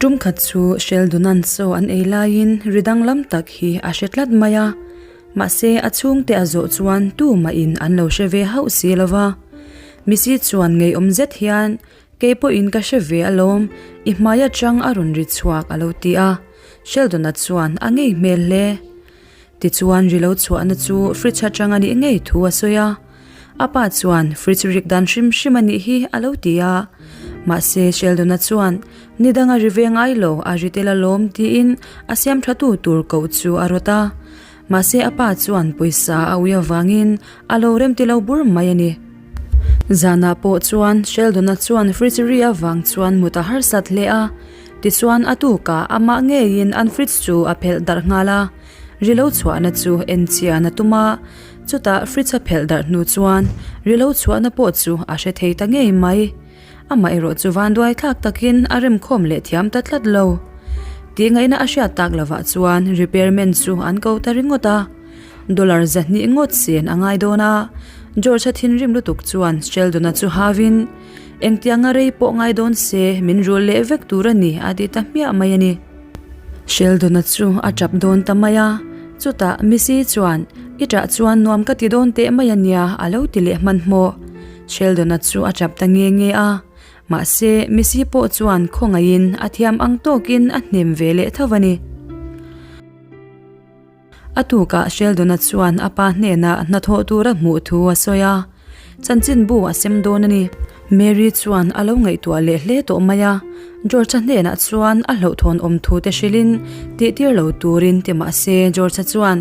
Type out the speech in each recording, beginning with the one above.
Tum khat chu Sheldon-a'n chaw an ei laiin ri danglam tak hi a hre tlat mai a, mahse a chhungte a zawh chuan tumahin an lo hre ve hauh si lo va. Missy chuan ngeiawm zet hian, Kei pawhin ka hre ve alawm, i hmai atang a rawn ri chhuak a lo ti a, Sheldon-a chuan a ngei hmel hle. Tichuan ri lo chhuahna chu fridge atang a nih ngei thu a sawi a. A pa chuan fridge rik dan hrim hrim a nih hi a lo ti a. Mahse Sheldon-a chuan ni danga ri ve ngai lo a ri tel alawm tiin a siam tha tu tur koh chu a rawt a. Mahse a pa chuan pawisa a ui avangin a lo rem ti lo bur mai a ni. Zanah pawh chuan Sheldon-a chuan fridge ri avang chuan mut a harsat hle a. Tichuan a tukah amah ngeiin an fridge chu a phelh darh nghal a. Ri lo chhuahna chu en chian a tum a, chutah fridge a phelh darh hnu chuan ri lo chhuahna pawh chu a hre thei ta ngei mai. Amaherawh chu vanduai thlak takin a remkhawm leh thiam ta tlat lo. Tih ngaihna a hriat tak lovah chuan repairman chu an ko ta ringawt a. Dollar 200 ngawt sen a ngai dawn a, George-a thinrim lutuk chuan Sheldon-a chu havin, Engtianga rei pawh ngai dawn se min rul leh vek tur a ni a ti ta hmiah mai a ni. Sheldon-a chu a tap dawn ta mai a, chutah Missy chuan, I tah chuan nuam ka ti dawn teh mai a nia a lo ti leh hmanhmawh. Sheldon-a chu a tap ta nge nge a, mahse Missy pawh chuan khawngaihin a thiam ang tawkin a hnem ve leh tho a ni. A tukah Sheldon-a chuan a pa hnenah hnathawh tura hmuh thu a sawi a, chanchinbu a sem dawn a ni. Mary chuan a lo ngaihtuah leh hle tawh mai a, George-a hnenah chuan a hlauhthawn awm thu te hrilhin tihtir lo turin ti mah se George-a chuan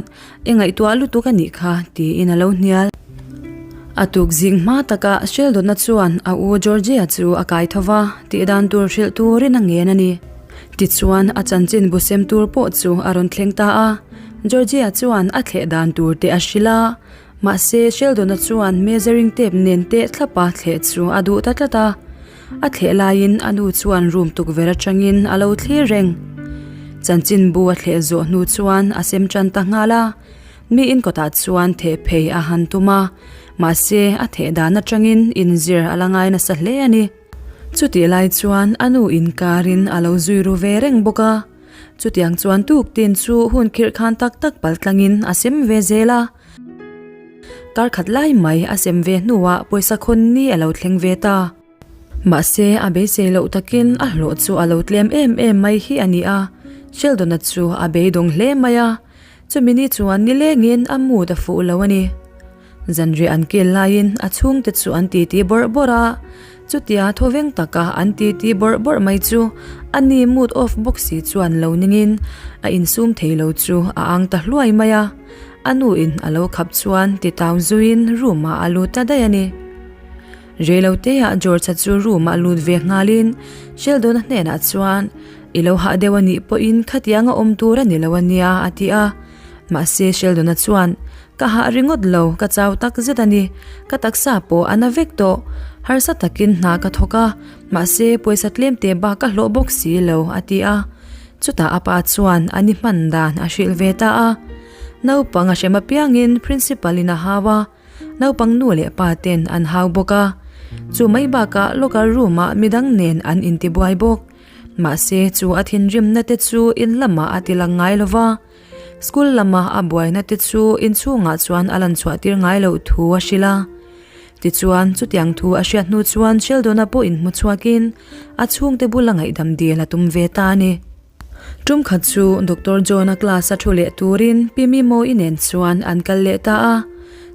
i ngaihtuah lutuk a nih kha tiin a lo hnial. A tuk zing hma takah Sheldon-a chuan a u George-a chu a kai tho va, tihdan tur hrilh turin a ngen a ni. Tichuan, a chanchin bu sem tur pawh chu a rawn thleng ta a, Georgia chuan a thleh dan tur te a hrilh a, mahse Sheldon-a chuan measuring tape nen teh thlapa thleh chu a duh ta tlat a. A thleh laiin a nu chuan room tukverh atangin a lo thlir reng. Chanchin bu a thleh zawh hnu chuan a sem tan ta nghal a, mi in kawtah chuan theh phei a han tum a, mahse a theh dan atangin inzir a la ngai nasa hle a ni. Chutih lai chuan a nu inkarin a lo zui ru ve reng bawk a, chutiang chuan tuk tin chu hun khirh khan tak tak pal tlangin a sem ve zel a. Kar khat lai mai a sem ve hnuah pawisa khawn ni a lo thleng ve ta. Mahse a beisei loh takin a hlawh chu a lo tlem em em mai hi a ni a, Sheldon-a chu a beidawng hle mai a, chumi ni chuan nilengin a mood a fuh lo a ni. Zanriah an kil laiin a chhungte chu an titi bawrh bawrh a, chutia thawveng taka an titi bawrh bawrh mai chu a ni mood off bawk si chuan lo ningin a insum thei lo chu a ang ta hluai mai a, a nu in a lo khap chuan titau zuiin room ah a lut ta daih a ni. Reilote ah George-a chu room ah lut ve nghalin Sheldon-a hnenah chuan I lo hah deuh a nih pawhin khatiang a awm tur a ni lo a nia a ti a, mahse Sheldon-a chuan Ka hah ringawt lo, ka chau tak zet a ni. Ka taksa pawh a na vek tawh. Harsa takin hna ka thawk a, mahse pawisa tlem te bak ka hlawh bawk si lo, a ti a. Chutah a pa chuan a ni hman dan a hrilh ve ta a. Naupang a hrem apiangin principal in a hau a, naupang nu leh pa ten an hau bawk a. Chu mai bakah locker room ah midang nen an intibuai bawk. Mahse chu a thinrimna te chu in lamah a ti lang ngai lo va. School lama a buaina te chu inchhungah chuan a lan chhuah tir ngai loh thu a hrilh a. Tichuan, chutiang thu a hriat hnu chuan Sheldon-a pawh inhmu chhuakin a chhungte bula ngaihdam dil a tum ve ta a ni. Tum khat chu Doctor John-a class a thu leh turin Pi Mimawii nen chuan an kal leh ta a.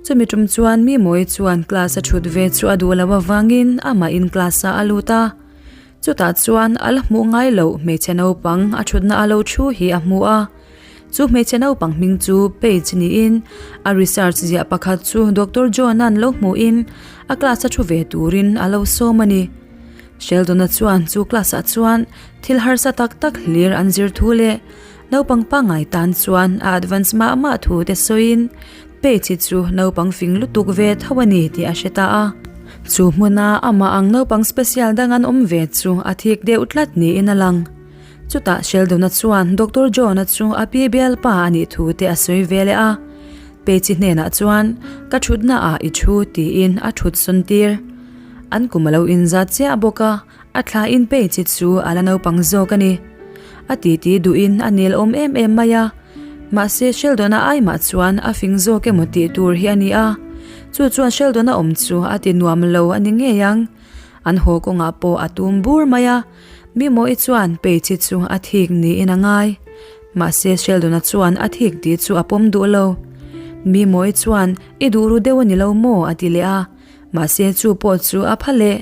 Chumi tum chuan Mimawii chuan class a thut ve chu a duh loh avangin amahin class-ah a lut a. Chutah chuan a la hmuh ngai loh hmeichhe naupang a thutna a lo thu hi a hmu a. Chu hmeichhe naupang hming chu Paige niin a research ziah pakhat chu Doctor John-a'n lo hmuhin a class a thu ve turin a lo sawm a ni. Sheldon-a chuan chu class-ah chuan thil harsa tak tak hlir an zir thu leh naupang pangngai tan chuan a advance mah mah thu te sawiin Paige chu naupang fing lutuk ve tho a ni tih a hre ta a. Chu hmuna amah ang naupang special dang an awm ve chu a thik deuh tlat niin a lang. Chutah Sheldon-a chuan Doctor John-a chu a pi bialpa a nih thu te a sawi ve leh a. Paige hnenah chuan ka thutna ah i thu tiin a thut sawn tir. An kum a lo inzat chiah bawk a, a thla in Paige chu a la naupang zawk a ni. A titi duhin a nel awm em em mai a. Mahse Sheldon-a ai mah chuan a fing zawk emaw tih tur hi a ni a. Chu chuan Sheldon-a awm chu a ti nuam lo a ni ngei ang. An haw kawngah pawh a tum bur mai a. Mimawii chuan Paige chu a thik niin a ngai. Mahse Sheldon-a chuan a thik tih chu a pawm duh lo. Mimawii chuan I duh ru deuh a ni lo maw? a ti leh a. Mahse chu pawh chu a pha leh.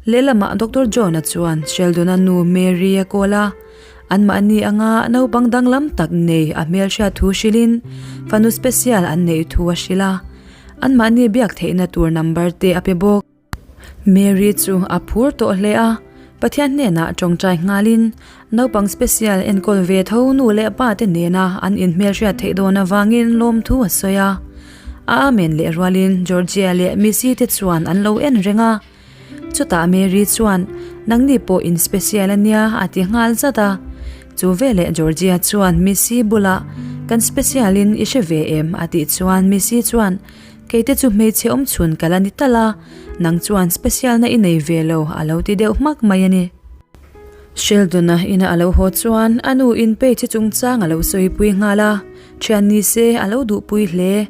Lehlamah Doctor John-a chuan Sheldon-a nu Mary a call a, anmahni anga naupang danglam tak nei a hmelhriat thu hrilhin fanu special an neih thu a hrilh a, anmahni biak theihna tur number te a pe bawk. Mary chu a phur tawh hle a, Pathian hnenah tawngtai nghalin naupang special enkawl ve tho nu leh pa te nena an inhmelhriat theih dawn avangin lawmthu a sawi a. A amen leh rualin Georgia leh Missy te chuan an lo en reng a. Chutah Mary chuan, Nangni pawh in special a nia a ti nghal zat a. Chu veleh Georgia chuan Missy bulah, Kan special in i hre ve em? a tih chuan Missy chuan, Keite chu hmeichhe awm chhun ka la ni tal a, nang chuan special na i nei ve lo a lo ti deuh hmak mai a ni. Sheldon-a ina a lo haw chuan a nu in Paige chungchang a lo sawipui nghal a, thian ni se a lo duhpui hle.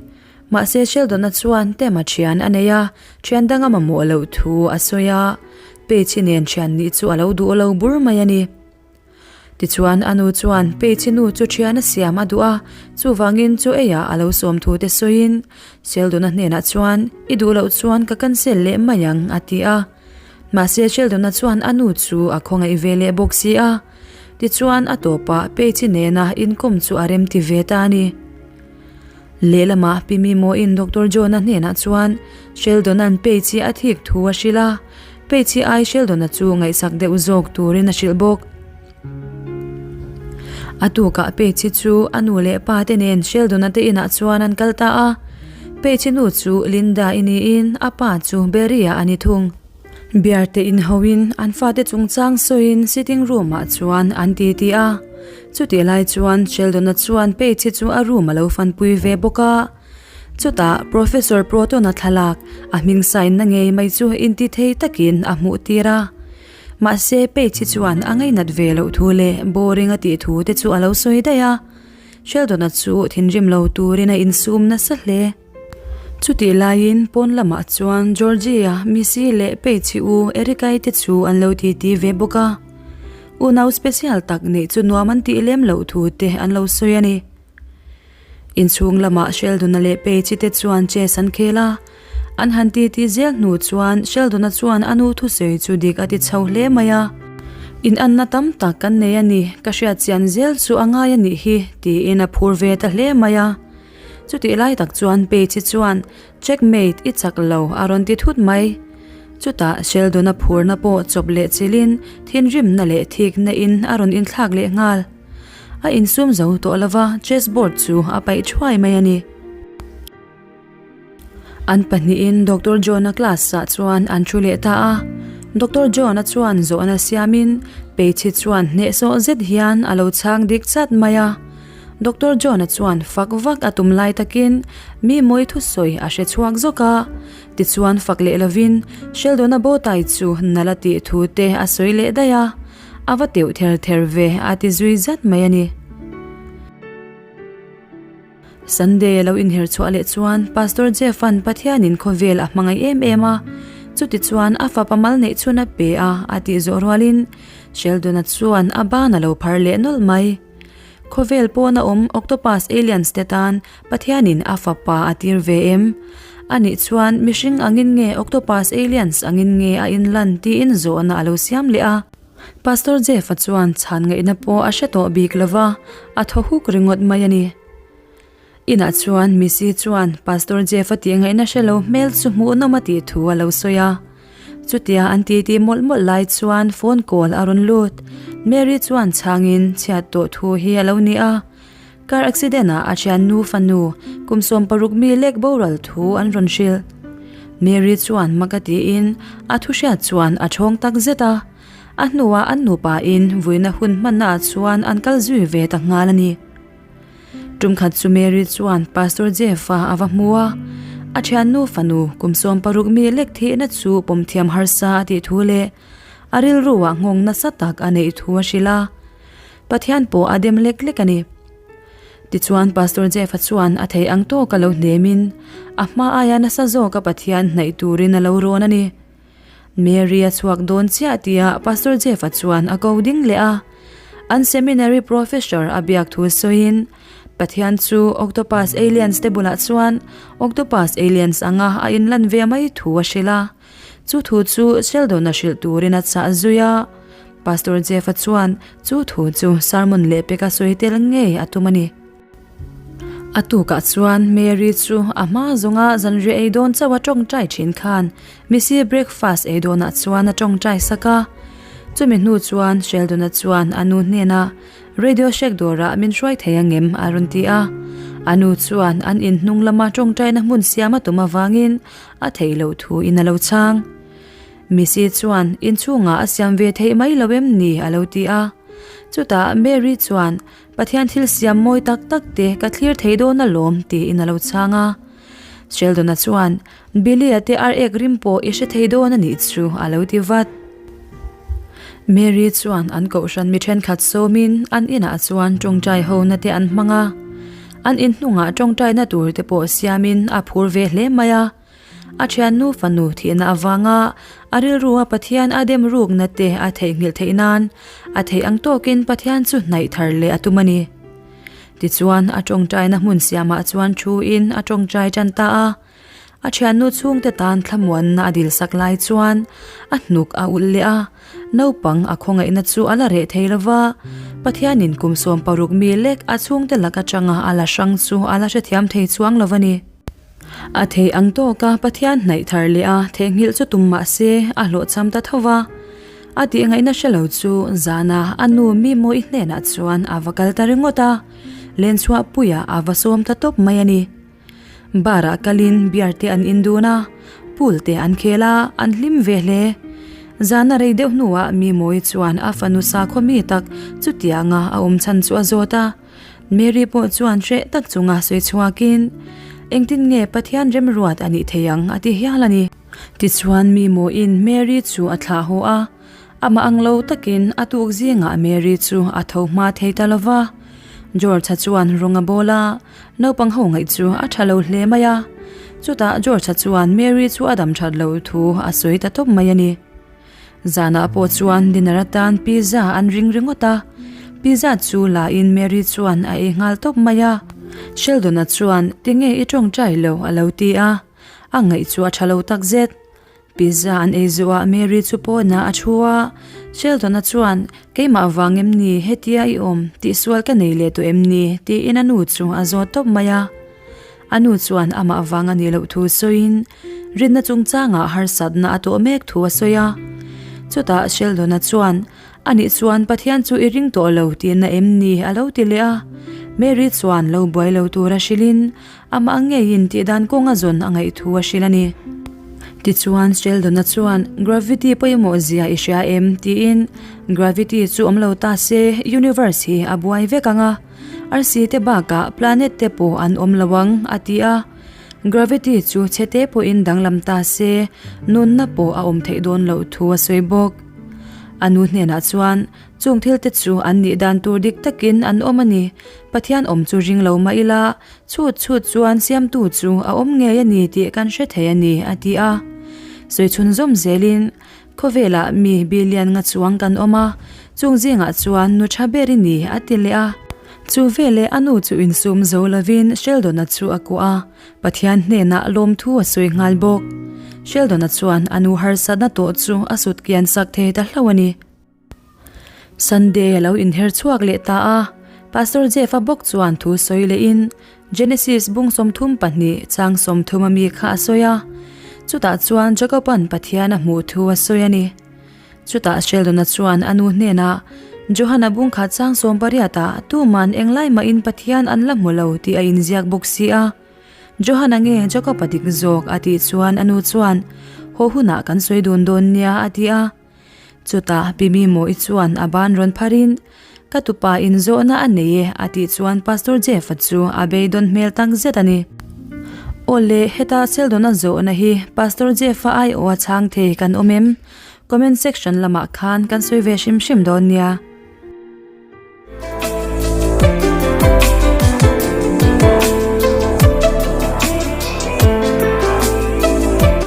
Mahse Sheldon-a chuan Tema thian a nei a, thian dang a mamawh loh thu a sawi a, Paige nen thian nih chu a lo duh lo bur mai a ni. Tichuan a nu chuan Paige nu chu thian a siam a duh a, chuvangin chu eiah a lo sawm thu te sawiin Sheldon-a hnenah chuan I duh loh chuan ka cancel leh mai ang a ti a. Mahse Sheldon-a chuan a nu chu a khawngaih ve leh bawk si a, tichuan a tawpah Paige nena inkawm chu a remti ve ta a ni. Lehlamah Pi Mimoin Doctor John-a hnenah chuan Sheldon-a'n Paige a thik thu a hrilh a, Paige ai Sheldon-a chu ngaihsak deuh zawk turin a hrilh bawk. A tukah Paige chu a nu leh pa te nen Sheldon-a te inah chuan an kal ta a, Paige nu chu Linda-i niin a pa chu Barry-a a ni thung. Beer te inhauhin an fate chungchang sawiin sitting room ah chuan an titi a. Chutih lai chuan Sheldon-a chuan Paige chu a room a lo fanpui ve bawk a. Chutah Professor Proton-a thlalak a hming sign na ngei mai chu inti thei takin a hmuh tir a. Mahse Paige chuan a ngainat ve loh thu leh boring a tih thu te chu a lo sawi daih a. Sheldon-a chu thinrim lo turin a insum nasa hle. Chutih laiin pawn lamah chuan Georgie-a, Missy leh Paige u Erica-i te chu an lo titi ve bawk a. Unau special tak neih chu nuam an tih lem loh thu te an lo sawi a ni. Inchhung lamah Sheldon-a leh Paige-i te chuan chess an khel a. An han titi zel hnu chuan Sheldon-a chuan a nu thusawi chu dik a ti chho hle mai a. Inanna tam tak kan nei a ni, ka hriat chian zel chu a ngai a nih hi, tiin a phur ve ta hle mai a. Chutih lai tak chuan Paige chuan, Checkmate, i chak lo, a rawn ti thut mai. Chutah Sheldon-a phurna pawh chawp leh chilhin thinrimna leh thikna in a rawn inthlak leh nghal. A insum zo tawh lova chess board chu a paih thuai mai a ni. An pahnihin Doctor John-a class-ah chuan an thu leh ta a. Doctor John-a chuan zawhna siamin Paige chuan hnehsawh zet hian a lo chhang dik chat mai a. Doctor John-a chuan fak vak a tum lai takin mi mawi thusawi a hre chhuak zawk a. Tichuan fak leh lovin Sheldon-a bowtie chu nalh a tih thu te a sawi leh daih a, a va teuh ther ther ve a ti zui zat mai a ni. Sunday a lo inher chhuah leh chuan Pastor Jeff-a'n Pathianin khawvel a hmangaih em em a, chutichuan a fapa mal neih chhun a pe a a tih zawh rualin Sheldon-a chuan a ban a lo phar leh nawlh mai. Khawvel pawna awm octopus aliens te tan Pathianin a fapa a tir ve em? Anih chuan mihring angin nge octopus aliens angin nge a inlan tiin zawhna a lo siam leh a. Pastor Jeff-a chuan chhan ngaihna pawh a hre tawh bik lova, a thaw huk ringawt mai a ni. Inah chuan Missy chuan Pastor Jeff-a tih ngaihna hre lo hmel chu hmuhnawm a tih thu a lo sawi a. Chutia an titi mawlh mawlh lai chuan phone call a rawn lut. Mary chuan chhangin chhiat tawh thu hi a lo ni a. Car accident ah a thiannu fanu kum 16 mi lek boral thu an rawn hrilh. Mary chuan mak a tiin a thu hriat chuan a thawng tak zet a. A hnuah an nupa in vuina hun hmanna ah chuan an kal zui ve ta nghal a ni. Tumkhat chu Mary chuan Pastor Jeff-a a va hmu a, a thiannu fanu kum 16 mi lek thihna chu pawm thiam harsa a tih thu leh a rilruah nghawng nasa tak a neih thu a hrilh a. Pathian pawh a dem lek lek a ni. Tichuan Pastor Jeff-a chuan a thei ang tawk a lo hnemin a hma aia nasa zawka Pathian hnaih turin a lo rawn a ni. Mary a chhuak dawn chiah tia Pastor Jeff-a chuan a ko ding leh a. An seminary professor a biak thu sawiin, Pathian chu Octopus aliens te bulah chuan Octopus aliens anga a inlan ve mai thu a hrilh a. Chu thu chu Sheldon-a hrilh turin a chah zui a. Pastor Jeff-a chuan chu thu chu sermon leh peka sawi tel ngei a tum a ni. A tukah chuan Mary chu a hma zawnga zanriah ei dawn chauh a tawngtai thin khan Missy breakfast ei dawnah chuan a tawngtai sak a. Chumi hnu chuan Sheldon-a chuan a nu hnenah Radio Shack dawrah min hruai thei angem a rawn ti a. A nu chuan an in hnung lama tawngtaina hmun siam a tum avangin a theih loh thu in a lo chhang. Missy chuan inchhungah a siam ve theih mai lo em ni a lo ti a. Chutah Mary chuan Pathian thil siam mawi tak tak te ka thlir thei dawn alawm tiin a lo chhang a. Sheldon-a chuan, Billy-a te ar ek rim pawh i hre thei dawn a nih chu a lo ti vat. Mary chuan an kohhran mi thenkhat sawmin an inah chuan tawngtai hona te an hmang a. An inhnungah tawngtaina tur te pawh siamin a phur ve hle mai a. A thiannu fanu thihna avanga a rilrua Pathian a dem rukna te a theihnghilh theih nan a theih ang tawkin Pathian chu hnaih thar leh a tum a ni. Tichuan a tawngtaina hmun siamah chuan thuin a tawngtai tan ta a. A thiannu chhungte tan thlamuanna a dilsak lai chuan a hnuk a ulh leh a, naupang a khawngaihna chu a la reh thei lova, Pathianin kum 16 mi lek a chhungte lak atanga a la hrang chu a la hrethiam thei chuang lo a ni. A thei ang tawka Pathian hnaih thar leh a theihnghilh chu tum mah se a hlawhchham ta tho va. A tihngaihna hre lo chu zana a nu mi mawi hnenah chuan a va kal ta ringawt a, lenchhuah puiah a va sawm ta tawp mai a ni. Bar ah kalin beer te an in dun a, pool te an khel a, an hlim ve hle. Zana rei deuh hnuah mi mawi chuan a fanu sakhaw mi tak chutianga a awm chhan chu a zawt a. Mary pawh chuan hreh tak chunga sawi chhuakin, Engtin nge Pathian remruat a nih thei ang? a ti hial a ni. Tichuan mi mawiin Mary chu a thlah haw a, amah ang lo takin a tuk zingah Mary chu a tho hma thei ta lo va. George-a chuan rawng a bawl a, naupang ho ngaih chu a tha lo hle mai a. Chutah George-a chuan Mary chu a dam that lo thu a sawi ta tawp mai a ni. Zanah pawh chuan dinner atan pizza an ring ringawt a, pizza chu la in Mary chuan a ei nghal tawp mai a. Sheldon-a chuan tinge i tawngtai lo a lo ti a, a ngaih chu a tha lo tak zet. Pizza an ei zuah Mary chu pawnah a thu a, Sheldon-a chuan keimah vang em ni hetia i awm tihsual ka nei leh tawh em ni tiin a nu chu a zawt tawp mai a. A nu chuan amah vang a nih loh thu sawiin rinna chungchangah harsatna a tawh mek thu a sawi a. Chutah Sheldon-a chuan, Anih chuan Pathian chu i ring tawh lo tihna em ni? a lo ti leh a. Mary chuan lo buai lo tura hrilhin amah ngeiin tihdan kawnga zawn a ngaih thu a hrilh a ni. Tichuan Sheldon-a chuan, Gravity pawimawh zia i hria em? tiin, Gravity chu awm lo ta se universe hi a buai vek ang a. Arsi te bakah planet te pawh an awm lo ang, a ti a. Gravity chu chhe te pawhin danglam ta se, nunna pawh a awm theih dawn loh thu a sawi bawk. A nu hnenah chuan, Chung thil te chu an nih dan tur dik takin an awm a ni. Pathian awm chu ring lo mah ila, chhut chhut chuan siamtu chu a awm ngei a ni tih kan hre thei a ni, a ti a. Sawi chhunzawm zelin, Khawvelah mi billion nga chuang kan awm a, chung zingah chuan nu tha ber i ni, a ti leh a. Chu veleh a nu chu insum zo lovin Sheldon-a chu a kuah a, Pathian hnenah lawmthu a sawi nghal bawk. Sheldon-a chuan a nu harsatna tawh chu a sut kian sak thei ta hlauh a ni. Sunday a lo inher chhuak leh ta a, Pastor Jeff-a bawk chuan thu sawi lehin Genesis bung 32 chang 30 a mi kha a sawi a, chutah chuan Jacob-a'n Pathian a hmuh thu a sawi a ni. Chutah Sheldon-a chuan a nu hnenah, Johana bung khat chang 18 ah tuman englai mahin Pathian an la hmu lo tih a inziak bawk si a. Johana nge Jacob-a dik zawk a tih chuan a nu chuan, Haw hunah kan sawi dun dawn nia a ti a. Chutah Pi Mimawii chuan a ban rawn pharin, Ka tupa in zawhna a nei e a tih chuan Pastor Jeff-a chu a beidawn hmel tak zet a ni. Aw le, heta Sheldon-a zawhna hi Pastor Jeff-a aiawha chhang thei kan awm em? Comment section lamah khan kan sawi ve hrim hrim dawn nia.